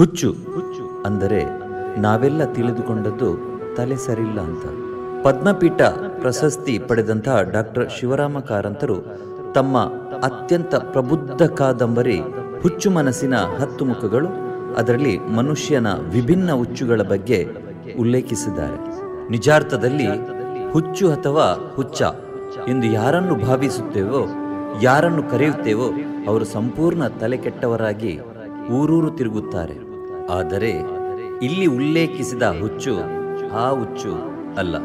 ಹುಚ್ಚು ಅಂದರೆ ನಾವೆಲ್ಲ ತಿಳಿದುಕೊಂಡದ್ದು ತಲೆ ಸರಿಲ್ಲ ಅಂತ. ಪದ್ಮಪೀಠ ಪ್ರಶಸ್ತಿ ಪಡೆದಂತಹ ಡಾಕ್ಟರ್ ಶಿವರಾಮ ಕಾರಂತರು ತಮ್ಮ ಅತ್ಯಂತ ಪ್ರಬುದ್ಧ ಕಾದಂಬರಿ ಹುಚ್ಚು ಮನಸ್ಸಿನ ಹತ್ತು ಮುಖಗಳು, ಅದರಲ್ಲಿ ಮನುಷ್ಯನ ವಿಭಿನ್ನ ಹುಚ್ಚುಗಳ ಬಗ್ಗೆ ಉಲ್ಲೇಖಿಸಿದ್ದಾರೆ. ನಿಜಾರ್ಥದಲ್ಲಿ ಹುಚ್ಚು ಅಥವಾ ಹುಚ್ಚ ಎಂದು ಯಾರನ್ನು ಭಾವಿಸುತ್ತೇವೋ, ಯಾರನ್ನು ಕರೆಯುತ್ತೇವೋ ಅವರು ಸಂಪೂರ್ಣ ತಲೆ ಕೆಟ್ಟವರಾಗಿ ಊರೂರು ತಿರುಗುತ್ತಾರೆ. ಆದರೆ ಇಲ್ಲಿ ಉಲ್ಲೇಖಿಸಿದ ಹುಚ್ಚು ಆ ಹುಚ್ಚು ಅಲ್ಲ.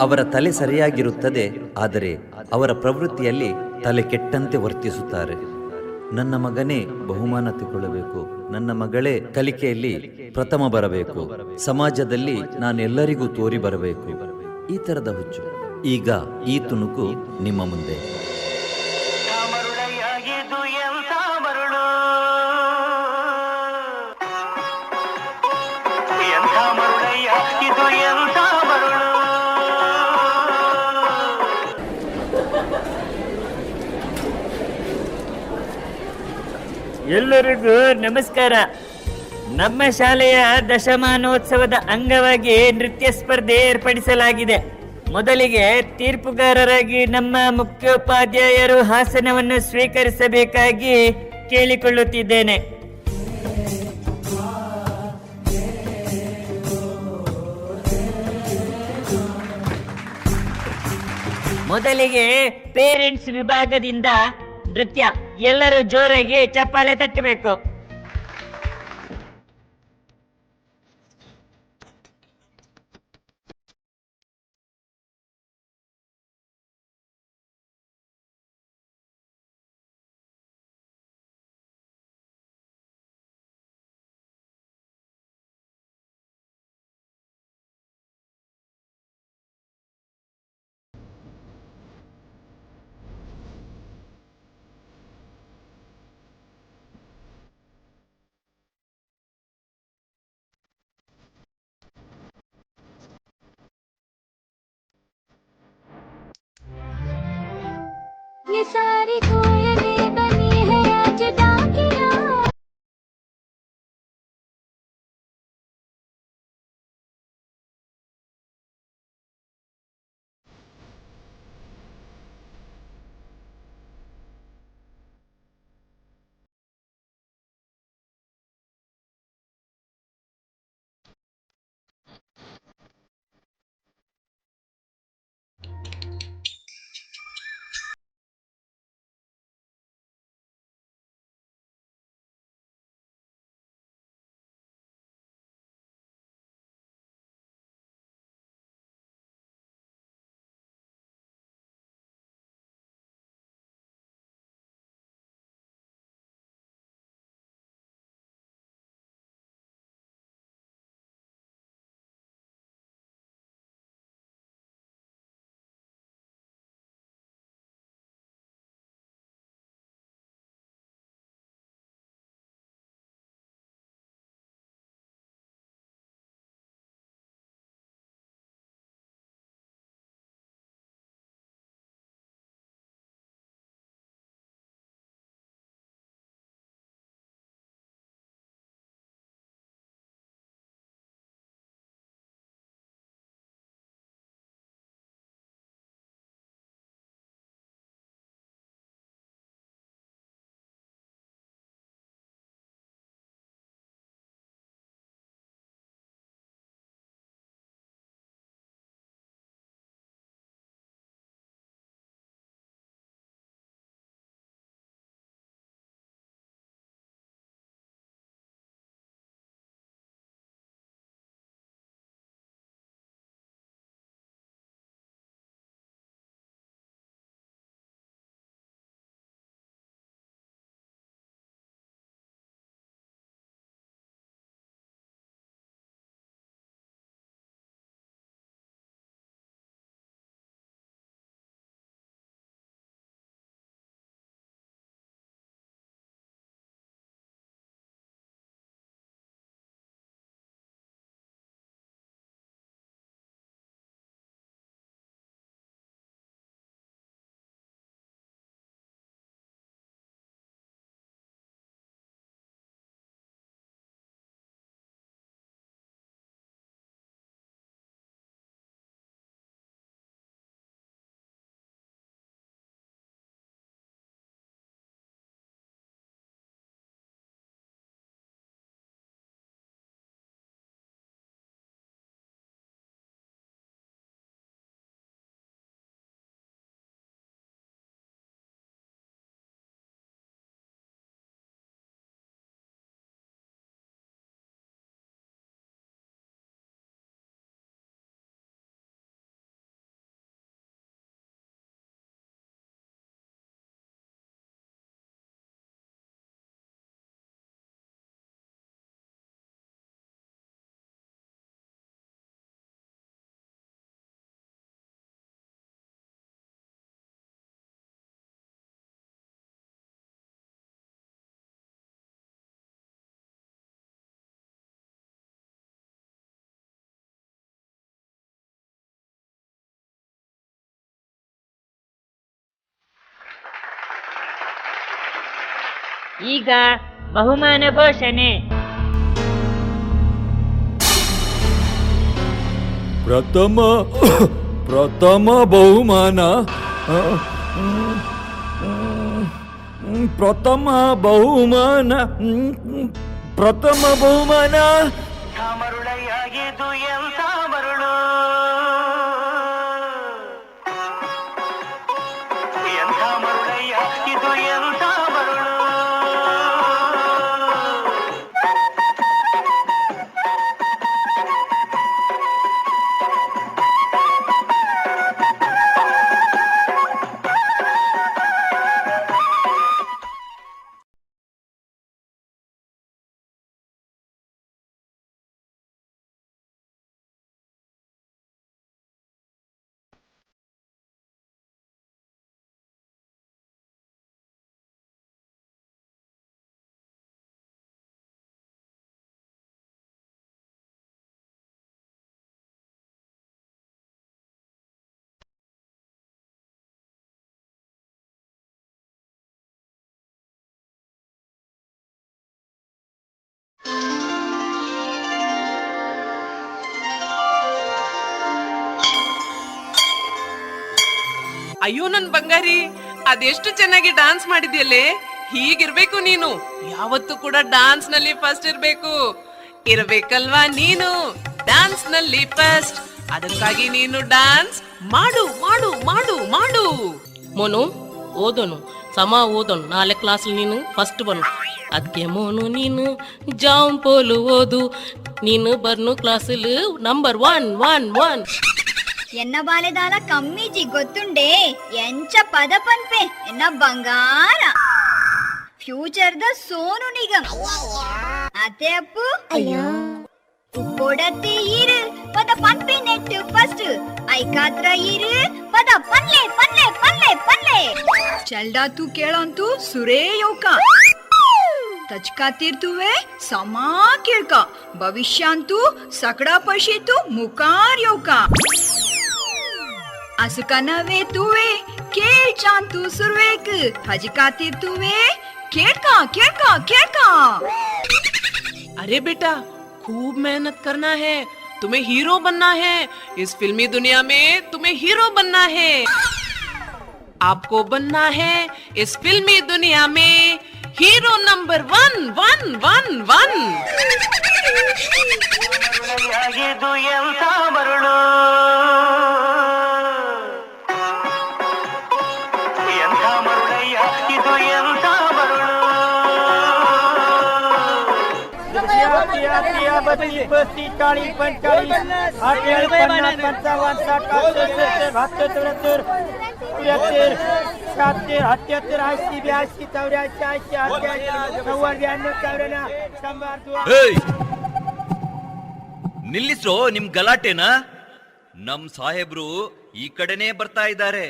ಅವರ ತಲೆ ಸರಿಯಾಗಿರುತ್ತದೆ, ಆದರೆ ಅವರ ಪ್ರವೃತ್ತಿಯಲ್ಲಿ ತಲೆ ಕೆಟ್ಟಂತೆ ವರ್ತಿಸುತ್ತಾರೆ. ನನ್ನ ಮಗನೇ ಬಹುಮಾನ ತಗೊಳ್ಳಬೇಕು, ನನ್ನ ಮಗಳೇ ಕಲಿಕೆಯಲ್ಲಿ ಪ್ರಥಮ ಬರಬೇಕು, ಸಮಾಜದಲ್ಲಿ ನಾನೆಲ್ಲರಿಗೂ ತೋರಿ ಬರಬೇಕು, ಈ ಥರದ ಹುಚ್ಚು. ಈಗ ಈ ತುಣುಕು ನಿಮ್ಮ ಮುಂದೆ. ಮರುಳಯ್ಯ ಇದು ಎಂಥ ಮರುಳು, ಎಂಥ ಮರುಳಯ್ಯ ಇದು ಎಂಥ ಮರುಳು. ಎಲ್ಲರಿಗೂ ನಮಸ್ಕಾರ. ನಮ್ಮ ಶಾಲೆಯ ದಶಮಾನೋತ್ಸವದ ಅಂಗವಾಗಿ ನೃತ್ಯ ಸ್ಪರ್ಧೆ ಏರ್ಪಡಿಸಲಾಗಿದೆ. ಮೊದಲಿಗೆ ತೀರ್ಪುಗಾರರಾಗಿ ನಮ್ಮ ಮುಖ್ಯೋಪಾಧ್ಯಾಯರು ಹಾಸನವನ್ನು ಸ್ವೀಕರಿಸಬೇಕಾಗಿ ಕೇಳಿಕೊಳ್ಳುತ್ತಿದ್ದೇನೆ. ಮೊದಲಿಗೆ ಪೇರೆಂಟ್ಸ್ ವಿಭಾಗದಿಂದ ನೃತ್ಯ. ಎಲ್ಲರೂ ಜೋರಾಗಿ ಚಪ್ಪಾಳೆ ತಟ್ಟಬೇಕು. ये सारी कोयलें बनी है आज डाकिया। ಈಗ ಬಹುಮಾನ ಘೋಷಣೆ. ಪ್ರಥಮ ಪ್ರಥಮ ಬಹುಮಾನ, ಪ್ರಥಮ ಬಹುಮಾನ, ಪ್ರಥಮ ಬಹುಮಾನ. ಮರುಳಯ್ಯ, ಇದು ಎಂಥ ಮರುಳು, ಎಂಥ ಮರುಳಯ್ಯ, ಇದು ಎಂಥ ಮರುಳು. ಅಯ್ಯೋ ನನ್ ಬಂಗಾರಿ, ಅದೆಷ್ಟು ಚೆನ್ನಾಗಿ ಡಾನ್ಸ್ ಮಾಡಿದ್ಯಲ್ಲೇ. ಹೀಗಿರ್ಬೇಕು ನೀನು, ಯಾವತ್ತೂ ಕೂಡ ಡಾನ್ಸ್ ನಲ್ಲಿ ಫಸ್ಟ್ ಇರ್ಬೇಕು. ಇರ್ಬೇಕಲ್ವಾ ನೀನು ಡಾನ್ಸ್ ನಲ್ಲಿ ಫಸ್ಟ್? ಅದಕ್ಕಾಗಿ ನೀನು ಡಾನ್ಸ್ ಮಾಡು ಮಾಡು ಮಾಡು ಮಾಡು. ಮೋನು ಓದೋನು, ಸಮ ಓದೋನು. ನಾಲ್ಕು ಕ್ಲಾಸ್ ನೀನು ಫಸ್ಟ್ ಬನ್ನು. ಅದಕ್ಕೆ ಮೋನು ನೀನು ಜಾಮ್ ಪೋಲು ಓದು, ನೀನು ಬರ್ನು ಕ್ಲಾಸಲ್ಲಿ ನಂಬರ್ 1 1 1. ಎನ್ನ ಬಾಲೆದಾಲ ಕಮ್ಮೀಜಿ ಗೊತ್ತುಂಡೆ, ಎಂಚ ಪದ ಪನ್ಪೆ ಎನ್ನ ಬಂಗಾರ ಫ್ಯೂಚರ್ the Sonu Nigam ಅತೆ ಅಪ್ಪು. ಉಪ್ಪೋಡತ್ತೆ ಈರು ಪದ ಪನ್ಪೆ ನೆಟ್ ಫಸ್ಟ್ ಐಕಾತ್ರ ಈರು ಪದ ಪನ್ಲೆ ಪನ್ಲೆ ಪನ್ಲೆ ಪನ್ಲೆ. ಚಲ್ಡಾತು ಕೇಳಂತು ಸುರೇ ಯೋಕ ತಚ್ಕಾತಿರ್ತುವೆ ಸಮಾ ಕೇಳ್ಕ ಭವಿಷ್ಯಾಂತು ಸಕಡಾ ಪಶಿತು ಮುಕಾರ್ ಯೋಕ ಅಸುಕನವೇ ತುವೆ ಕೇಳ್ ಚಾಂತು ಸುರ್ವೇಕ್ ಹಜಿಕಾತಿರ್ತುವೆ ಕೇಳ್ಕ ಕೇಳ್ಕ ಕೇಳ್ಕ. अरे बेटा, खूब मेहनत करना है, तुम्हें हीरो बनना है। इस फिल्मी दुनिया में तुम्हें हीरो बनना है। आपको बनना है इस फिल्मी दुनिया में hero number 1 1 1 1. ಮರುಳಯ್ಯ, ಇದು ಎಂಥ ಮರುಳು, ಎಂಥ ಮರುಳಯ್ಯ, ಇದು ಎಂಥ ಮರುಳು. ಏಯ್! ನಿಲ್ಲಿಸೋ ನಿಮ್ ಗಲಾಟೆನಾ. ನಮ್ ಸಾಹೇಬ್ರು ಈ ಕಡೆನೇ ಬರ್ತಾ ಇದ್ದಾರೆ.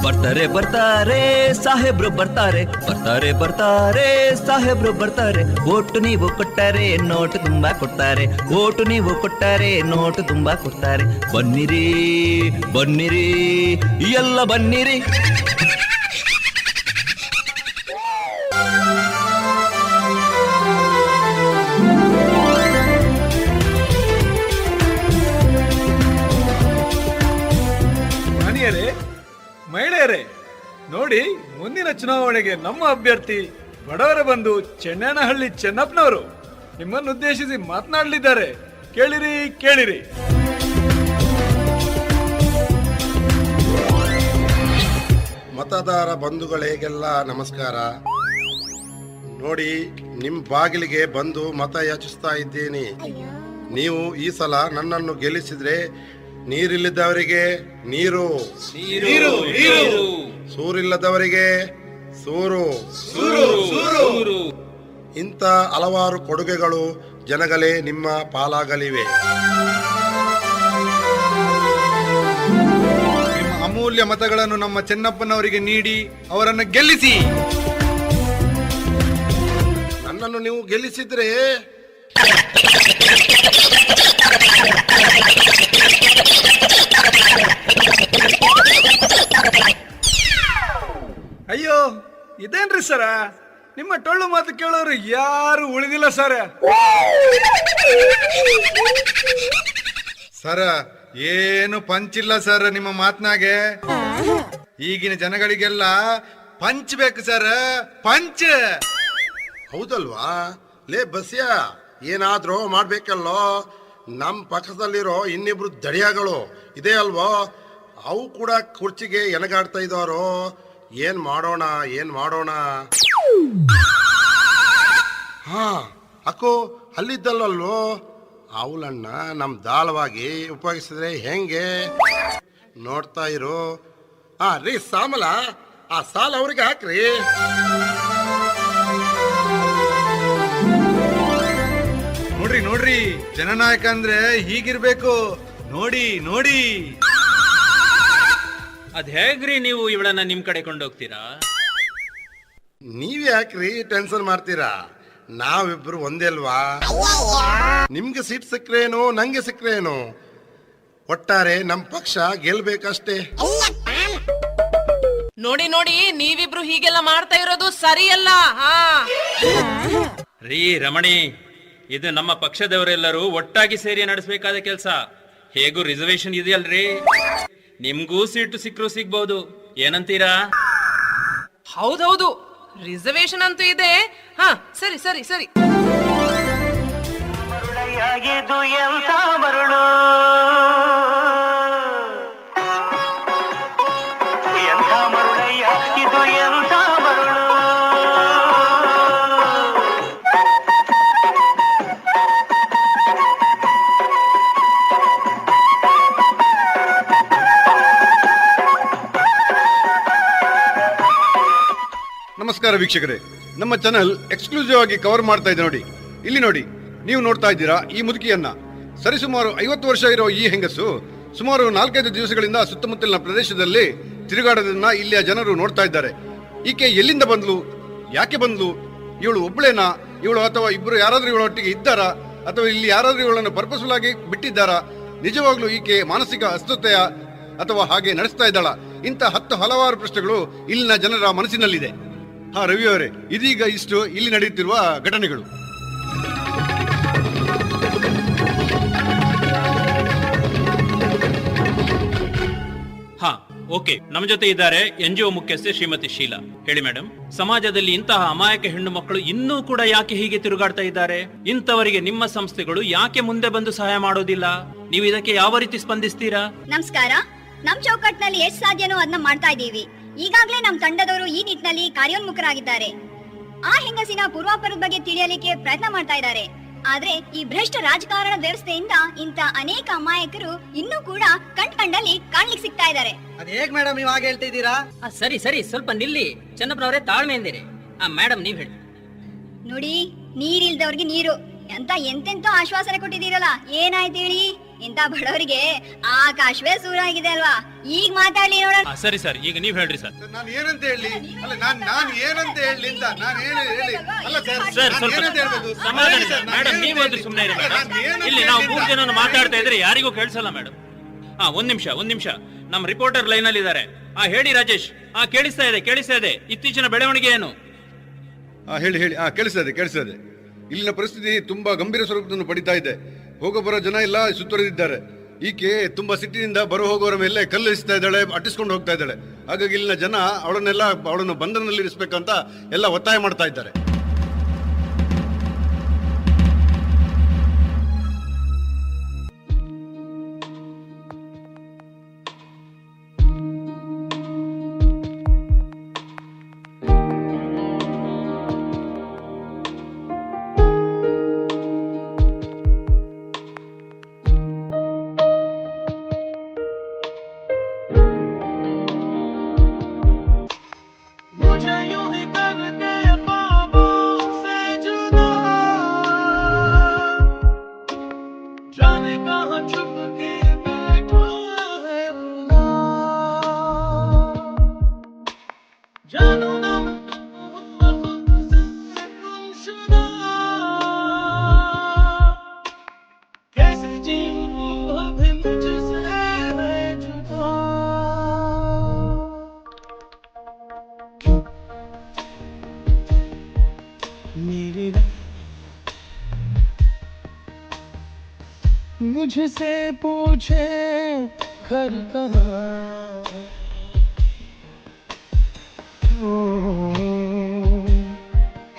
ಬರ್ತಾರೆ ಬರ್ತಾರೆ ಸಾಹೇಬ್ರು ಬರ್ತಾರೆ, ಬರ್ತಾರೆ ಬರ್ತಾರೆ ಸಾಹೇಬ್ರು ಬರ್ತಾರೆ. ಓಟು ನೀವು ಕೊಟ್ಟರೆ ನೋಟು ತುಂಬಾ ಕೊಡ್ತಾರೆ, ಓಟು ನೀವು ಕೊಟ್ಟರೆ ನೋಟು ತುಂಬಾ ಕೊಡ್ತಾರೆ. ಬನ್ನಿರಿ ಬನ್ನಿರಿ ಎಲ್ಲ ಬನ್ನಿರಿ. ಮಹನೀಯರೇ, ಮಹಿಳೆಯರೇ, ನೋಡಿ, ಮುಂದಿನ ಚುನಾವಣೆಗೆ ನಮ್ಮ ಅಭ್ಯರ್ಥಿ ಬಡವರ ಬಂಧು ಚೆನ್ನನಹಳ್ಳಿ ಚೆನ್ನಪ್ಪನವರು ನಿಮ್ಮನ್ನುದ್ದೇಶಿಸಿ ಮಾತನಾಡಲಿದ್ದಾರೆ. ಕೇಳಿರಿ ಕೇಳಿರಿ. ಮತದಾರ ಬಂಧುಗಳಿಗೆಲ್ಲ ನಮಸ್ಕಾರ. ನೋಡಿ, ನಿಮ್ ಬಾಗಿಲಿಗೆ ಬಂದು ಮತ ಯಾಚಿಸ್ತಾ ಇದ್ದೀನಿ. ನೀವು ಈ ಸಲ ನನ್ನನ್ನು ಗೆಲ್ಲಿಸಿದ್ರೆ ನೀರಿಲ್ಲದವರಿಗೆ ನೀರು, ನೀರು, ನೀರು. ಸೂರಿಲ್ಲದವರಿಗೆ ಸೂರು, ಸೂರು, ಸೂರು. ಇಂಥ ಹಲವಾರು ಕೊಡುಗೆಗಳು ಜನಗಳೇ ನಿಮ್ಮ ಪಾಲಾಗಲಿವೆ. ನಿಮ್ಮ ಅಮೂಲ್ಯ ಮತಗಳನ್ನು ನಮ್ಮ ಚೆನ್ನಪ್ಪನವರಿಗೆ ನೀಡಿ ಅವರನ್ನು ಗೆಲ್ಲಿಸಿ. ನನ್ನನ್ನು ನೀವು ಗೆಲ್ಲಿಸಿದ್ರೆ ಅಯ್ಯೋ, ಇದೇನ್ರಿ ಸರ, ನಿಮ್ಮ ಟೊಳ್ಳು ಮಾತು ಕೇಳೋರು ಯಾರು ಉಳಿದಿಲ್ಲ ಸರ್. ಸರ ಏನು ಪಂಚಿಲ್ಲ ಸರ್ ನಿಮ್ಮ ಮಾತ್ನಾಗೆ. ಈಗಿನ ಜನಗಳಿಗೆಲ್ಲ ಪಂಚ್ ಬೇಕು ಸರ್, ಪಂಚ್. ಹೌದಲ್ವಾ ಲೇ ಬಸ್ಯಾ, ಏನಾದ್ರೂ ಮಾಡ್ಬೇಕಲ್ಲೋ. ನಮ್ಮ ಪಕ್ಕದಲ್ಲಿರೋ ಇನ್ನಿಬ್ರು ದಡಿಯಾಗಳು ಇದೇ ಅಲ್ವೋ, ಅವು ಕೂಡ ಕುರ್ಚಿಗೆ ಎನಗಾಡ್ತಾ ಇದ್ದಾರೋ. ಏನ್ ಮಾಡೋಣ ಏನ್ ಮಾಡೋಣ? ಹಾ ಅಕ್ಕೋ, ಅಲ್ಲಿದ್ದಲ್ಲಲ್ವೋ ಅವಳನ್ನ ನಮ್ಮ ದಾಳವಾಗಿ ಉಪಯೋಗಿಸಿದ್ರೆ ಹೆಂಗೆ ನೋಡ್ತಾ ಇರು. ಆ ರೀ ಸಾಮಲ, ಆ ಸಾಲ ಅವ್ರಿಗೆ ಹಾಕ್ರಿ. ನೋಡ್ರಿ ನೋಡ್ರಿ, ಜನನಾಯಕ ಅಂದ್ರೆ ಹೀಗಿರ್ಬೇಕು. ನೋಡಿ ನೋಡಿ. ಅದ್ ಹೇಗ್ರಿ ನೀವು ಇವಳನ್ನ ನಿಮ್ ಕಡೆ ಕೊಂಡೋಗ್ತೀರಾ? ನೀವ್ ಯಾಕ್ರಿ ಟೆನ್ಷನ್ ಮಾಡ್ತೀರಾ? ನಾವಿಬ್ರು ಒಂದೇ ಅಲ್ವಾ? ನಿಮ್ಗೆ ಸೀಟ್ ಸಿಕ್ರೇನು, ನಂಗೆ ಸಿಕ್ರೇನು, ಒಟ್ಟಾರೆ ನಮ್ ಪಕ್ಷ ಗೆಲ್ಬೇಕಷ್ಟೇ. ನೋಡಿ ನೋಡಿ, ನೀವಿಬ್ರು ಹೀಗೆಲ್ಲ ಮಾಡ್ತಾ ಇರೋದು ಸರಿಯಲ್ಲ. ಹಾ ರೀ ರಮಣಿ, ಇದು ನಮ್ಮ ಪಕ್ಷದವರೆಲ್ಲರೂ ಒಟ್ಟಾಗಿ ಸೇರಿ ನಡೆಸಬೇಕಾದ ಕೆಲಸ. ಹೇಗೂ ರಿಸರ್ವೇಶನ್ ಇದೆಯಲ್ರಿ, ನಿಮ್ಗೂ ಸೀಟು ಸಿಕ್ಕರೂ ಸಿಗ್ಬೋದು. ಏನಂತೀರಾ? ಹೌದೌದು, ರಿಸರ್ವೇಶನ್ ಅಂತೂ ಇದೆ. ಹಾ ಸರಿ ಸರಿ ಸರಿ. ಇದು ಎಂತ ಮರುಳು, ಎಂಥ ಮರುಳಯ್ಯ ಇದು ಎಂಥ ಮರುಳು. ನಮಸ್ಕಾರ ವೀಕ್ಷಕರೇ, ನಮ್ಮ ಚಾನೆಲ್ ಎಕ್ಸ್ಕ್ಲೂಸಿವ್ ಆಗಿ ಕವರ್ ಮಾಡ್ತಾ ಇದೆ ನೋಡಿ. ಇಲ್ಲಿ ನೋಡಿ, ನೀವು ನೋಡ್ತಾ ಇದ್ದೀರಾ ಈ ಮುದುಕಿಯನ್ನ. ಸರಿಸುಮಾರು 50 ವರ್ಷ ಇರೋ ಈ ಹೆಂಗಸು ಸುಮಾರು 4-5 ದಿವಸಗಳಿಂದ ಸುತ್ತಮುತ್ತಲಿನ ಪ್ರದೇಶದಲ್ಲಿ ತಿರುಗಾಡೋದನ್ನ ಇಲ್ಲಿಯ ಜನರು ನೋಡ್ತಾ ಇದ್ದಾರೆ. ಈಕೆ ಎಲ್ಲಿಂದ ಬಂದ್ಲು, ಯಾಕೆ ಬಂದ್ಲು, ಇವಳು ಒಬ್ಬಳೇನಾ, ಇವಳು ಅಥವಾ ಇಬ್ಬರು ಯಾರಾದರೂ ಇವಳೊಟ್ಟಿಗೆ ಇದ್ದಾರಾ, ಅಥವಾ ಇಲ್ಲಿ ಯಾರಾದರೂ ಇವಳನ್ನು ಪರ್ಪಸ್ಫುಲ್ ಆಗಿ ಬಿಟ್ಟಿದ್ದಾರಾ, ನಿಜವಾಗ್ಲೂ ಈಕೆ ಮಾನಸಿಕ ಅಸ್ವಸ್ಥತೆಯ ಅಥವಾ ಹಾಗೆ ನಡೆಸ್ತಾ ಇದ್ದಾಳಾ, ಇಂಥ 10 ಹಲವಾರು ಪ್ರಶ್ನೆಗಳು ಇಲ್ಲಿನ ಜನರ ಮನಸ್ಸಿನಲ್ಲಿದೆ. ಹಾ ರವಿ ಅವರೇ, ಇದೀಗ ಇಷ್ಟು ಇಲ್ಲಿ ನಡೆಯುತ್ತಿರುವ ಘಟನೆಗಳು. ಹಾ ಓಕೆ, ನಮ್ಮ ಜೊತೆ ಇದ್ದಾರೆ ಎನ್ಜಿಒ ಮುಖ್ಯಸ್ಥೆ ಶ್ರೀಮತಿ ಶೀಲಾ. ಹೇಳಿ ಮೇಡಮ್, ಸಮಾಜದಲ್ಲಿ ಇಂತಹ ಅಮಾಯಕ ಹೆಣ್ಣು ಮಕ್ಕಳು ಇನ್ನೂ ಕೂಡ ಯಾಕೆ ಹೀಗೆ ತಿರುಗಾಡ್ತಾ ಇದ್ದಾರೆ? ಇಂಥವರಿಗೆ ನಿಮ್ಮ ಸಂಸ್ಥೆಗಳು ಯಾಕೆ ಮುಂದೆ ಬಂದು ಸಹಾಯ ಮಾಡೋದಿಲ್ಲ? ನೀವು ಇದಕ್ಕೆ ಯಾವ ರೀತಿ ಸ್ಪಂದಿಸ್ತೀರಾ? ನಮಸ್ಕಾರ, ನಮ್ ಚೌಕಟ್ಟಿನಲ್ಲಿ ಎಷ್ಟ್ ಸಾಧ್ಯನೋ ಅದನ್ನ ಮಾಡ್ತಾ ಇದ್ದೀವಿ. ಈಗಾಗ್ಲೇ ನಮ್ ತಂಡದವರು ಈ ನಿಟ್ಟಿನಲ್ಲಿ ಕಾರ್ಯೋನ್ಮುಖರಾಗಿದ್ದಾರೆ. ಆ ಹೆಂಗಸಿನ ಪೂರ್ವಾಪರದ ಬಗ್ಗೆ ತಿಳಿಯಲಿಕ್ಕೆ ಪ್ರಯತ್ನ ಮಾಡ್ತಾ ಇದ್ದಾರೆ. ಆದ್ರೆ ಈ ಭ್ರಷ್ಟ ರಾಜಕಾರಣ ವ್ಯವಸ್ಥೆಯಿಂದ ಇಂತ ಅನೇಕ ಅಮಾಯಕರು ಇನ್ನೂ ಕೂಡ ಕಣ್ಕಂಡಲ್ಲಿ ಕಾಣ್ಲಿಕ್ಕೆ ಸಿಗ್ತಾ ಇದ್ದಾರೆ. ಅದೇಗ್ ಮೇಡಮ್ ನೀವು ಹಾಗೆ ಹೇಳ್ತಿದ್ದೀರಾ? ಸರಿ ಸರಿ, ಸ್ವಲ್ಪ ನಿಲ್ಲಿ ಚನ್ನಪ್ಪನವರೇ, ತಾಳ್ಮೆಯಿಂದಿರಿ. ಮೇಡಮ್ ನೀವ್ ಹೇಳಿ. ನೋಡಿ, ನೀರಿಲ್ದವ್ರಿಗೆ ನೀರು ಅಂತ ಎಂತೆಂತೋ ಆಶ್ವಾಸನೆ ಕೊಟ್ಟಿದ್ದೀರಲ್ಲ, ಏನಾಯ್ತು ಹೇಳಿ? ಇಂತ ಬಡವರಿಗೆ ಆಕಾಶವೇ ಸೂರಾಗಿದೆ ಅಲ್ವಾ? ಈಗ ಮಾತಾಡ್ಲಿ ನೋಡೋಣ. ಸರಿ ಸರ್, ಈಗ ನೀವ್ ಹೇಳ್ರಿ ಸರ್. ನಾನು ಏನಂತ ಹೇಳಿ? ಅಲ್ಲ, ನಾನು ಏನಂತ ಹೇಳಿ ಅಂತ ನಾನು ಏನು ಹೇಳಿ? ಅಲ್ಲ ಸರ್, ಸರ್ ನಾನು ಏನಂತ ಹೇಳ್ಬೇಕು? ಸಮಾಧಾನ ಸರ್, ನಾನು ಮೇಡಮ್, ಏನಂತ ನೀವು ಆದ್ರೂ ಸುಮ್ಮನೆ ಇರಿ ಮೇಡಮ್. ನಾನು ಏನಂತ ಇಲ್ಲಿ ನಾವು ಹೇಳಿ 3 ಅಂತ? ಜನ ಮಾತಾಡ್ತಾ ಇದ್ರೆ ಯಾರಿಗೂ ಕೇಳಿಸಲ್ಲ ಮೇಡಮ್. ಒಂದ್ ನಿಮಿಷ ಒಂದ್ ನಿಮಿಷ, ನಮ್ಮ ರಿಪೋರ್ಟರ್ ಲೈನ್ ಅಲ್ಲಿ ಇದ್ದಾರೆ. ಹೇಳಿ ರಾಜೇಶ್. ಕೇಳಿಸ್ತಾ ಇದೆ, ಕೇಳಿಸ್ತಾ ಇದೆ. ಇತ್ತೀಚಿನ ಬೆಳವಣಿಗೆ ಏನು? ಹೇಳಿ ಹೇಳಿ. ಕೇಳಿಸ್ತಾ ಇದೆ, ಕೇಳಿಸ್ತಾ ಇದೆ. ಇಲ್ಲಿನ ಪರಿಸ್ಥಿತಿ ತುಂಬಾ ಗಂಭೀರ ಸ್ವರೂಪವನ್ನು ಪಡಿತಾ ಇದೆ. ಹೋಗೋ ಬರೋ ಜನ ಎಲ್ಲ ಸುತ್ತುವರೆದಿದ್ದಾರೆ. ಈಕೆ ತುಂಬಾ ಸಿಟ್ಟಿನಿಂದ ಬರೋ ಹೋಗೋರ ಮೇಲೆ ಕಲ್ಲು ಎಸಿತಾ ಇದ್ದಾಳೆ, ಅಟ್ಟಿಸ್ಕೊಂಡು ಹೋಗ್ತಾ ಇದ್ದಾಳೆ. ಹಾಗಾಗಿ ಇಲ್ಲಿನ ಜನ ಅವಳನ್ನು ಬಂಧನದಲ್ಲಿ ಇರಿಸಬೇಕಂತ ಎಲ್ಲ ಒತ್ತಾಯ ಮಾಡ್ತಾ ಇದ್ದಾರೆ. मुझे यूं ही करके पाबंद मेरी मुझसे पूछे घर कहाँ ओ,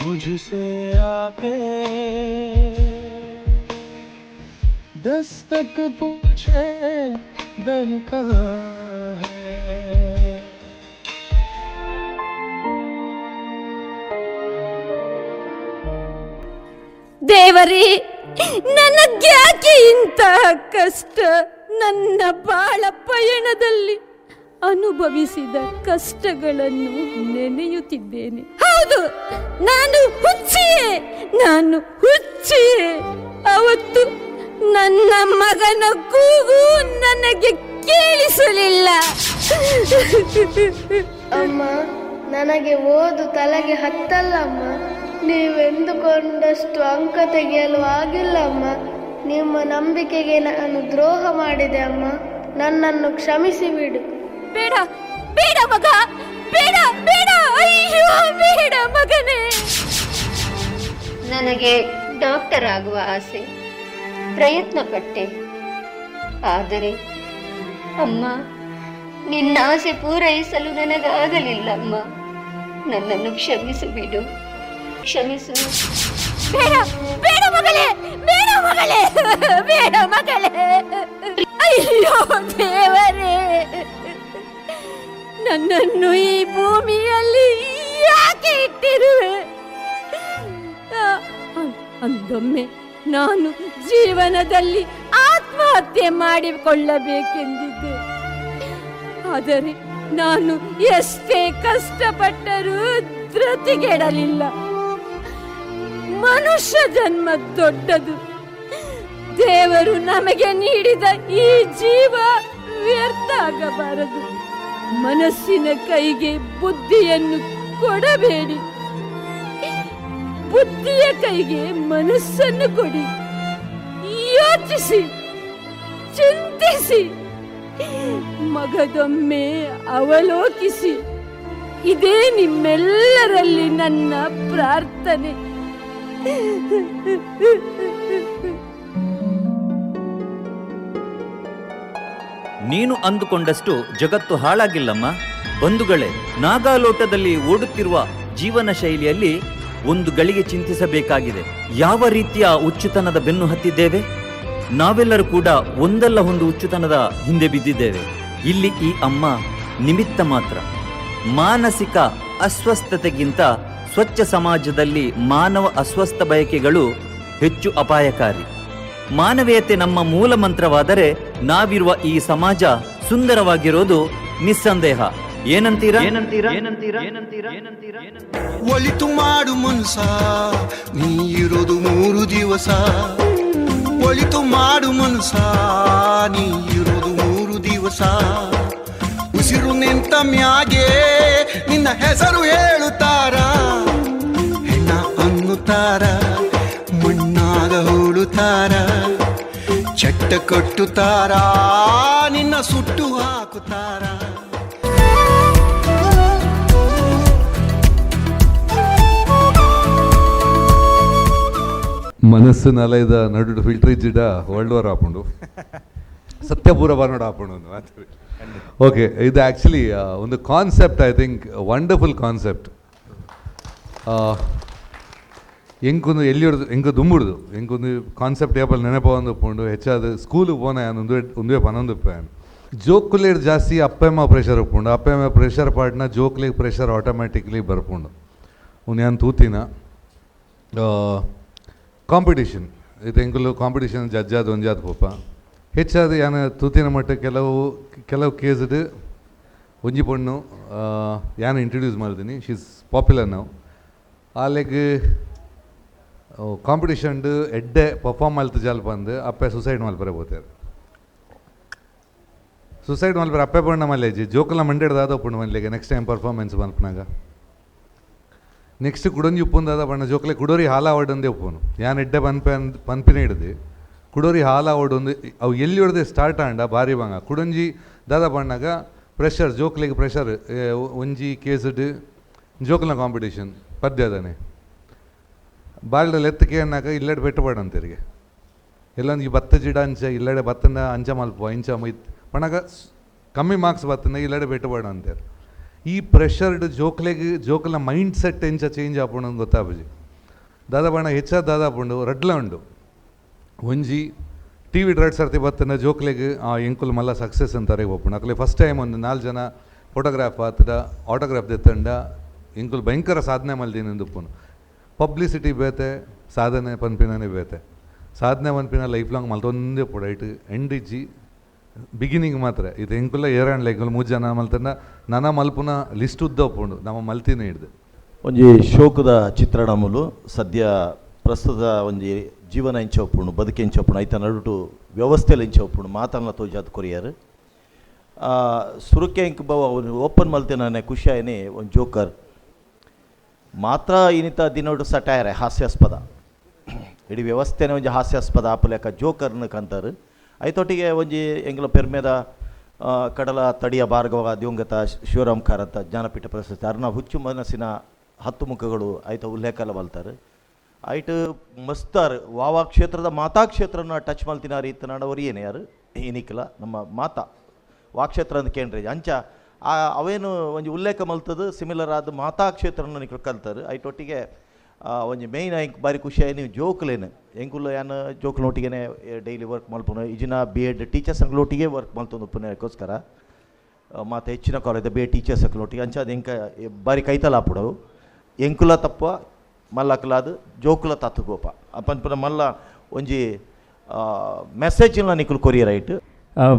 मुझसे आके दस्तक पूछे दर कहाँ है। ದೇವರೇ, ನನಗ್ಯಾಕೆ ಇಂತಹ ಕಷ್ಟ? ನನ್ನ ಬಾಳ ಪಯಣದಲ್ಲಿ ಅನುಭವಿಸಿದ ಕಷ್ಟಗಳನ್ನು ನೆನೆಯುತ್ತಿದ್ದೇನೆ. ಹೌದು, ನಾನು ಹುಚ್ಚಿಯೇ, ನಾನು ಹುಚ್ಚಿಯೇ. ಅವತ್ತು ನನ್ನ ಮಗನ ಕೂಗು ನನಗೆ ಕೇಳಿಸಲಿಲ್ಲ. ಅಮ್ಮ, ನನಗೆ ಓದು ತಲೆಗೆ ಹತ್ತಲ್ಲಮ್ಮ. ನೀವೆಂದುಕೊಂಡಷ್ಟು ಅಂಕ ತೆಗೆಯಲು ಆಗಿಲ್ಲಮ್ಮ. ನಿಮ್ಮ ನಂಬಿಕೆಗೆ ನಾನು ದ್ರೋಹ ಮಾಡಿದೆ ಅಮ್ಮ, ನನ್ನನ್ನು ಕ್ಷಮಿಸಿ ಬಿಡು. ಬೇಡ ಬೇಡ ಮಗ, ಬೇಡ ಬೇಡ, ಅಯ್ಯೋ ಬೇಡ ಮಗನೇ. ನನಗೆ ಡಾಕ್ಟರ್ ಆಗುವ ಆಸೆ, ಪ್ರಯತ್ನ ಪಟ್ಟೆ. ಆದರೆ ಅಮ್ಮ, ನಿನ್ನ ಆಸೆ ಪೂರೈಸಲು ನನಗಾಗಲಿಲ್ಲಮ್ಮ. ನನ್ನನ್ನು ಕ್ಷಮಿಸು ಬಿಡು, ಕ್ಷಮಿಸು. ಬೇಡ ಬೇಡ ಮಗಳೇ, ಬೇಡ ಮಗಳೇ, ಬೇಡ ಮಗಳೇ. ಅಯ್ಯೋ ದೇವರೇ, ನನ್ನನ್ನು ಈ ಭೂಮಿಯಲ್ಲಿ ಯಾಕೆ ಇಟ್ಟಿರುವೆ? ಅಂದೊಮ್ಮೆ ನಾನು ಜೀವನದಲ್ಲಿ ಆತ್ಮಹತ್ಯೆ ಮಾಡಿಕೊಳ್ಳಬೇಕೆಂದಿದ್ದೆ. ಆದರೆ ನಾನು ಎಷ್ಟೇ ಕಷ್ಟಪಟ್ಟರೂ ಧೃತಿಗೆಡಲಿಲ್ಲ. ಮನುಷ್ಯ ಜನ್ಮ ದೊಡ್ಡದು. ದೇವರು ನಮಗೆ ನೀಡಿದ ಈ ಜೀವ ವ್ಯರ್ಥ ಆಗಬಾರದು. ಮನಸ್ಸಿನ ಕೈಗೆ ಬುದ್ಧಿಯನ್ನು ಕೊಡಬೇಡಿ, ಬುದ್ಧಿಯ ಕೈಗೆ ಮನಸ್ಸನ್ನು ಕೊಡಿ. ಯೋಚಿಸಿ, ಚಿಂತಿಸಿ, ಮಗದೊಮ್ಮೆ ಅವಲೋಕಿಸಿ. ಇದೇ ನಿಮ್ಮೆಲ್ಲರಲ್ಲಿ ನನ್ನ ಪ್ರಾರ್ಥನೆ. ನೀನು ಅಂದುಕೊಂಡಷ್ಟು ಜಗತ್ತು ಹಾಳಾಗಿಲ್ಲಮ್ಮ. ಬಂಧುಗಳೇ, ನಾಗಾಲೋಟದಲ್ಲಿ ಓಡುತ್ತಿರುವ ಜೀವನ ಶೈಲಿಯಲ್ಲಿ ಒಂದು ಗಳಿಗೆ ಚಿಂತಿಸಬೇಕಾಗಿದೆ. ಯಾವ ರೀತಿಯ ಹುಚ್ಚುತನದ ಬೆನ್ನು ಹತ್ತಿದ್ದೇವೆ? ನಾವೆಲ್ಲರೂ ಕೂಡ ಒಂದಲ್ಲ ಒಂದು ಹುಚ್ಚುತನದ ಹಿಂದೆ ಬಿದ್ದಿದ್ದೇವೆ. ಇಲ್ಲಿ ಈ ಅಮ್ಮ ನಿಮಿತ್ತ ಮಾತ್ರ. ಮಾನಸಿಕ ಅಸ್ವಸ್ಥತೆಗಿಂತ ಸ್ವಚ್ಛ ಸಮಾಜದಲ್ಲಿ ಮಾನವ ಅಸ್ವಸ್ಥ ಬಯಕೆಗಳು ಹೆಚ್ಚು ಅಪಾಯಕಾರಿ. ಮಾನವೀಯತೆ ನಮ್ಮ ಮೂಲ ಮಂತ್ರವಾದರೆ ನಾವಿರುವ ಈ ಸಮಾಜ ಸುಂದರವಾಗಿರೋದು ನಿಸ್ಸಂದೇಹ. ಏನಂತೀರಾ? ಏನಂತೀರಾ? ಏನಂತೀರಾ? ಏನಂತೀರಾ? ಏನಂತೀರಾ? ಒಳಿತು ಮಾಡು ಮನುಸ, ನೀ ಇರೋದು 3 ದಿವಸ. ಒಳಿತು ಮಾಡು ಮನುಸ, ನೀ ಇರೋದು 3 ದಿವಸ. ಉಸಿರು ನಿಂತ ಮ್ಯಾಗೆ ನಿನ್ನ ಹೆಸರು ಹೇಳುತ್ತಾರ, ಹೆಣ್ಣ ಅನ್ನುತ್ತಾರ, ಮಣ್ಣಾಗ ಹೂಳುತ್ತಾರ, ಚಟ್ಟ ಕಟ್ಟುತ್ತಾರ, ನಿನ್ನ ಸುಟ್ಟು ಹಾಕುತ್ತಾರ. ಮನಸ್ಸು ನಲಯದ ನಡು ಫಿಲ್ಟರ್ ಇಜ್ಜಿಡ ವರ್ಲ್ಡ್ ವಾರ್ ಆಪುಂಡು, ಸತ್ಯಪೂರ ಬಾರ್ನೋಡು ಆಪುಂಡು ಒಂದು ಮಾತು. ಓಕೆ, ಇದು ಆ್ಯಕ್ಚುಲಿ ಒಂದು concept, I think wonderful concept. ಎಂಕೊಂದು ಎಲ್ಲಿ ಎಂಕು ದುಂಬುಡ್ದು ಎಂಕೊಂದು ಕಾನ್ಸೆಪ್ಟ್ ಏಪಲ್ ನೆನಪ ಒಂದು ಪೋಂಡು ಹೆಚ್ಚಾದ ಸ್ಕೂಲಿಗೆ ಪೋನೆ ಒಂದುವೆ ಒಂದುವೆ ಪನ್ನೊಂದು ಪ್ಯಾನ್ ಜೋಕುಲೇಡ್ ಜಾಸ್ತಿ ಅಪ್ಪೆಮ್ಮ ಪ್ರೆಷರ್ ಉಪ್ಪುಂಡು. ಅಪ್ಪೆಮ್ಮ ಪ್ರೆಷರ್ ಪಾಡ್ನ ಜೋಕ್ಲಿಗೆ ಪ್ರೆಷರ್ ಆಟೋಮ್ಯಾಟಿಕ್ಲಿ ಬರ್ಪುಂಡು. ಉನ್ಯಾನ್ ತೂತಿನ ಕಾಂಪಿಟಿಷನ್ ಇದು ಎಂಕುಲು ಕಾಂಪಿಟಿಷನ್ ಜಡ್ಜಾದ ಒಂಜಾದ ಪೋಪ ಹೆಚ್ಚಾದ ಯಾನ ತೂತಿನ ಮಟ್ಟ ಕೆಲವು ಕೆಲವು ಕೇಸ್ಡ್ ಒಂಜಿ ಪೊಣ್ಣು ಯಾನ ಇಂಟ್ರೊಡ್ಯೂಸ್ ಮಾಡ್ತೀನಿ, she is popular ನಾವು. ಆಲೆಗ್ ಕಾಂಪಿಟಿಷನ್ಡ್ ಎಡ್ಡೆ ಪರ್ಫಾರ್ಮ್ ಮಲ್ತು ಜಾಲ್ಪ ಅಂದು ಅಪ್ಪೆ ಸುಸೈಡ್ ಮಲ್ಪರೆ ಪೋತೇರು. ಸುಸೈಡ್ ಮಲ್ಪರೆ ಅಪ್ಪೆ ಪೊಣ್ಣ ಮಲ್ಲೇಜಿ ಜೋಕುಲ ಮಂಡೇಡ್ ದಾದ ಪುಂಡು ಮಲ್ಲೆಗೆ next time performance ಮಲ್ಪನಾಗ next ಕುಡೊಂಜಿ ಉಪ್ಪುಂದಾದ ಬಣ್ಣ ಜೋಕಲೆ ಕುಡೋರಿ ಹಾಲ ಅವಡಂದೇ ಉಪ್ಪುನು ಯಾನ್ ಎಡ್ಡೆ ಪನ್ಪೆ ಪನ್ಪಿನ ಹಿಡ್ದು ಕುಡೋರಿ ಹಾಲ ಅವಡೊಂದು ಅವು ಎಲ್ಲಿ ಹೊಡೆದೆ ಸ್ಟಾರ್ಟ್ ಆಂಡ ಭಾರಿ ಬಂಗ ಕುಡೊಂಜಿ ದಾದ ಬಣ್ಣಾಗ ಪ್ರೆಷರ್ ಜೋಕ್ಲಿಗೆ ಪ್ರೆಷರ್ ಒಂಜಿ ಕೇಸ್ಡ್ ಜೋಕುಲ ಕಾಂಪಿಟೇಷನ್ ಪದ್ಯದಾನೆ ಬಾಲ್ಡ ಲೆತ್ತು ಕೇಣ್ಣಾಗ ಇಲ್ಲೆಡೆ ಪೆಟ್ಟುಪಾಡು ಅಂತೆರಿಗೆ ಎಲ್ಲೊಂದು ಈ ಬತ್ತ ಜಿಡ ಅಂಚ ಇಲ್ಲಡೆ ಬತ್ತನ ಅಂಚ ಮಲ್ಪ ಇಂಚ ಮೈತ್ ಪಣಗ ಕಮ್ಮಿ ಮಾರ್ಕ್ಸ್ ಬತ್ತನ ಇಲ್ಲಡೆ ಪೆಟ್ಟುಪಾಡು ಅಂತಾರೆ. ಈ ಪ್ರೆಷರ್ಡ್ ಜೋಕ್ಲೆಗ್ ಜೋಕ್ಲ ಮೈಂಡ್ ಸೆಟ್ ಎಂಚ ಚೇಂಜ್ ಆಪುಂಡು ಗೊತ್ತಾಪುಜಿ. ದಾದ ಪಂಡ ಹೆಚ್ಚಾದ್ ದಾದ ಆಪುಂಡು ರಡ್ಲ ಉಂಡು. ಒಂಜಿ ಟಿ ವಿ ರಡ್ಡ್ ಸರ್ತಿ ಬತ್ತನ ಜೋಕ್ಲೆಗ್ ಆ ಎಂಕುಲು ಮಲ್ಲ ಸಕ್ಸಸ್ ಅಂತಾರೆ ಪೋಪುಂಡು. ಅಕ್ಲೆ ಫಸ್ಟ್ ಟೈಮ್ ಒಂದು 4 ಜನ ಫೋಟೋಗ್ರಾಫ್ ಆತದ ಆಟೋಗ್ರಾಫ್ ದೆತ್ತಂಡ ಎಂಕುಲು ಭಯಂಕರ ಸಾಧನೆ ಮಲ್ದಿನ ಉಪ್ಪುನು. ಪಬ್ಲಿಸಿಟಿ ಬೇತೆ, ಸಾಧನೆ ಪನ್ಪಿನನೇ ಬೇತೆ. ಸಾಧನೆ ಪನ್ಪಿನ ಲೈಫ್ ಲಾಂಗ್ ಮಲ್ತೊಂದೇ ಉಪ್ಪೊಡು, ಐಟ್ ಎಂಡ್ ಇಜ್ಜಿ, ಬಿಗಿನಿಂಗ್ ಮಾತ್ರ. ಇದು ಎಂಕುಲ ಏರಾಂಡ್ಲ ಎಂಕುಲು 3 ಜನ ಮಲ್ತಂಡ ನನ ಮಲ್ಪುನ ಲಿಸ್ಟ್ ಉದ್ದ ಉಪ್ಪುಂಡು ನಮ್ಮ ಮಲ್ತಿನ ಹಿಡ್ದು. ಒಂಜಿ ಶೋಕದ ಚಿತ್ರಣ ಮೂಲು ಸದ್ಯ ಪ್ರಸ್ತುತ ಒಂಜಿ ಜೀವನ ಎಂಚ ಉಪ್ಪುಂಡು, ಬದುಕು ಎಂಚ ಉಪ್ಪುಂಡು, ಐತ ನಡುಟು ವ್ಯವಸ್ಥೆಲು ಎಂಚ ಉಪ್ಪುಂಡು ಮಾತನ್ನ ತೋಜಾದ್ ಕೊರಿಯರ್. ಸುರುಕೆ ಇಂಕ್ ಬವ ಓಪನ್ ಮಲ್ತಿನ ಖುಷಿ ಆಯ್ನೆ ಒಂದು ಜೋಕರ್ ಮಾತ್ರ ಇನ್ನಿತ ದಿನೋಟು ಸಟೈರ್ ಹಾಸ್ಯಾಸ್ಪದ ಇಡೀ ವ್ಯವಸ್ಥೆನೇ ಒಂಜಿ ಹಾಸ್ಯಾಸ್ಪದ ಆಪುಲೆಕ ಜೋಕರ್ನ ಕಂತಾರೆ. ಐತೊಟ್ಟಿಗೆ ಒಂಜಿ ಎಂಗ್ಲ ಪೆರ್ಮೆದ ಕಡಲ ತಡಿಯ ಭಾರ್ಗವ ದಿವಂಗತ ಶಿವರಾಮ್ ಕಾರಂತ ಜ್ಞಾನಪೀಠ ಪ್ರಶಸ್ತಿ ಅರ್ನ ಹುಚ್ಚು ಮನಸ್ಸಿನ 10 ಮುಖಗಳು ಐತ ಉಲ್ಲೇಖಲ ಮಲ್ತಾರೆ. ಐಟ್ ಮಸ್ತಾರ್ ವಾವಾ ಕ್ಷೇತ್ರದ ಮಾತಾ ಕ್ಷೇತ್ರನ ಟಚ್ ಮಲ್ತಿನಾರು ಇತ್ತನಾಡ ಏನೇ ಯಾರು ಏನಿಕ್ಕಲ ನಮ್ಮ ಮಾತಾ ವಾಕ್ಷೇತ್ರ ಅಂತ ಕೇಂದ್ರ ಅಂಚ ಆ ಅವೇನು ಒಂಜಿ ಉಲ್ಲೇಖ ಮಲ್ತದು ಸಿಮಿಲರ್ ಆದ ಮಾತಾ ಕ್ಷೇತ್ರನ ನಿಕ್ಲು ಕಲ್ತಾರೆ. ಐಟೊಟ್ಟಿಗೆ ಒಂಜಿ ಮೇಯ್ನ್ ಎಂಕ್ ಬಾರಿ ಖುಷಿಯಾಗಿ ನೀವು ಜೋಕ್ಲೇನು ಎಂಕುಲು ಯಾನ್ ಜೋಕ್ಲೊಟ್ಟಿಗೆನೆ ಡೈಲಿ ವರ್ಕ್ ಮಲ್ಪುನು ಇಜಿನ ಬಿ ಎಡ್ ಟೀಚರ್ಸ್ ಅಂಕ್ಲೊಟ್ಟಿಗೆ ವರ್ಕ್ ಮಲ್ತೊಂದು ಉಪ್ಪುನಕ್ಕೋಸ್ಕರ ಮಾತ ಹೆಚ್ಚಿನ ಕಾಲೇಜ್ ಬಿ ಎಡ್ ಟೀಚರ್ಸ್ ಅಂಕ್ಲೊಟ್ಟಿಗೆ ಅಂಚ ಅದು ಎಂಕ ಬಾರಿ ಕೈತಲ ಆಪುಡವು ಎಂಕುಲ ತಪ್ಪ ಮಲ್ಲಕ್ಲಾದ ಜೋಕುಲ ತತ್ತುಗೋಪ ಪನ್ಪುನ ಮಲ್ಲ ಒಂಜಿ ಮೆಸೇಜ್ನ ನಿಕುಲು ಕೊರಿಯರ್ ಐಟ್.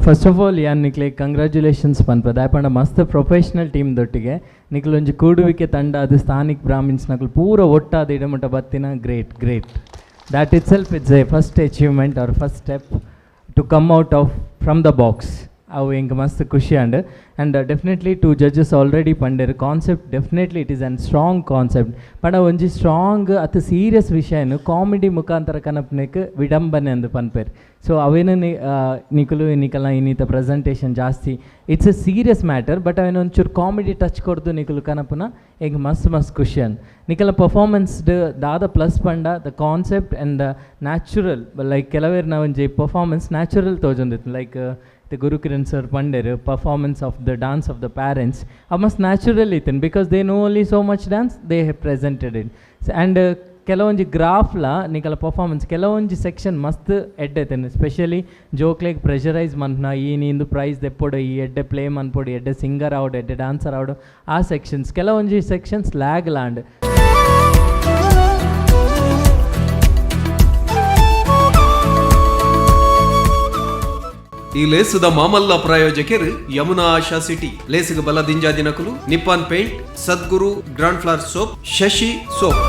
ಫಸ್ಟ್ ಆಫ್ ಆಲ್ ಯಾನ್ ನಿಕ್ಲೆ ಕಂಗ್ರ್ಯಾಚುಲೇಷನ್ಸ್ ಪನ್ಪ ದಾಯಪಂಡ ಮಸ್ತ್ ಪ್ರೊಫೆಷ್ನಲ್ ಟೀಮ್ ದೊಟ್ಟಿಗೆ ನಿಕ್ಲು ಒಂಜಿ ಕೂಡುವಿಕೆ ತಂಡ ಅದು ಸ್ಥಾನಿಕ್ ಬ್ರಾಹ್ಮಿನ್ಸ್ ನಕಲು ಪೂರ ಒಟ್ಟಾದ ಇಡಮುಟ ಬತ್ತಿನ great great that itself it's a first achievement or first step to come out of from the box. ಅವು ಎಂಕ್ ಮಸ್ತ್ ಖುಷಿ and and definitely 2 judges already ಪಂಡೆರ್ concept definitely it is an strong concept ಪಂಡ ಒಂಜಿ ಸ್ಟ್ರಾಂಗ್ ಅತ್ serious ವಿಷಯನು comedy ಮುಖಾಂತರ ಕನಪ್ನೆಕ್ ವಿಡಂಬನೆ ಅಂದ್ ಪನ್ಪೆರ್. ಸೊ ಅವೇನು ನಿಕುಲು ನಿಕಲ್ನ ಇನ್ನಿತ ಪ್ರೆಸೆಂಟೇಷನ್ ಜಾಸ್ತಿ it's a serious matter but ಅವೇನು ಒಂಚೂರು ಕಾಮಿಡಿ ಟಚ್ ಕೊಡ್ದು ನಿಕುಲು ಕನಪುನ ಎಂಕ್ ಮಸ್ತ್ ಮಸ್ತ್ ಖುಷಿ ಅಂಡ್ ನಿಕಲ ಪರ್ಫಾರ್ಮೆನ್ಸ್ ದಾದ ಪ್ಲಸ್ ಪಂಡ the concept and the natural like ಕೆಲವೇರ್ನ ಒಂಜಿ ಪರ್ಫಾರ್ಮೆನ್ಸ್ ನ್ಯಾಚುರಲ್ ತೋಜೊಂದಿತ್ತು like the Guru Kiran sir ಪಂಡೆರ್ performance of the dance of the parents ಅವು ಮಸ್ತ್ natural ಇತ್ತನ್ because they know only so much dance they have presented it. And ಕೆಲವೊಂಜಿ ಗ್ರಾಫ್ಲ ನಿಕಲ performance ಕೆಲವೊಂಜಿ ಸೆಕ್ಷನ್ ಮಸ್ತ್ ಎಡ್ಡೆ ಐತೇನೆ ಸ್ಪೆಷಲಿ ಜೋಕ್ಲೆಗ್ ಪ್ರೆಷರೈಸ್ ಮನ್ಪುನ ಈ ನೀಂದು ಪ್ರೈಸ್ ದೆಪ್ಪೊಡು ಈ ಎಡ್ಡೆ ಪ್ಲೇ ಮನ್ಪೊಡು ಎಡ್ಡೆ ಸಿಂಗರ್ ಆವಡು ಎಡ್ಡೆ ಡಾನ್ಸರ್ ಆವಡು ಆ ಸೆಕ್ಷನ್ಸ್ ಕೆಲವೊಂಜಿ ಸೆಕ್ಷನ್ಸ್ ಲ್ಯಾಗ್ ಲಾಂಡ್. ಈ ಲೇಸುದ ಮಾಮಲ್ಲ ಪ್ರಾಯೋಜಕರು ಯಮುನಾ ಆಶಾ ಸಿಟಿ ಲೇಸುಗ ಬಲ ದಿಂಜಾ ದಿನಕುಲು Nippon paint Sadguru grand flower soap Shashi soap.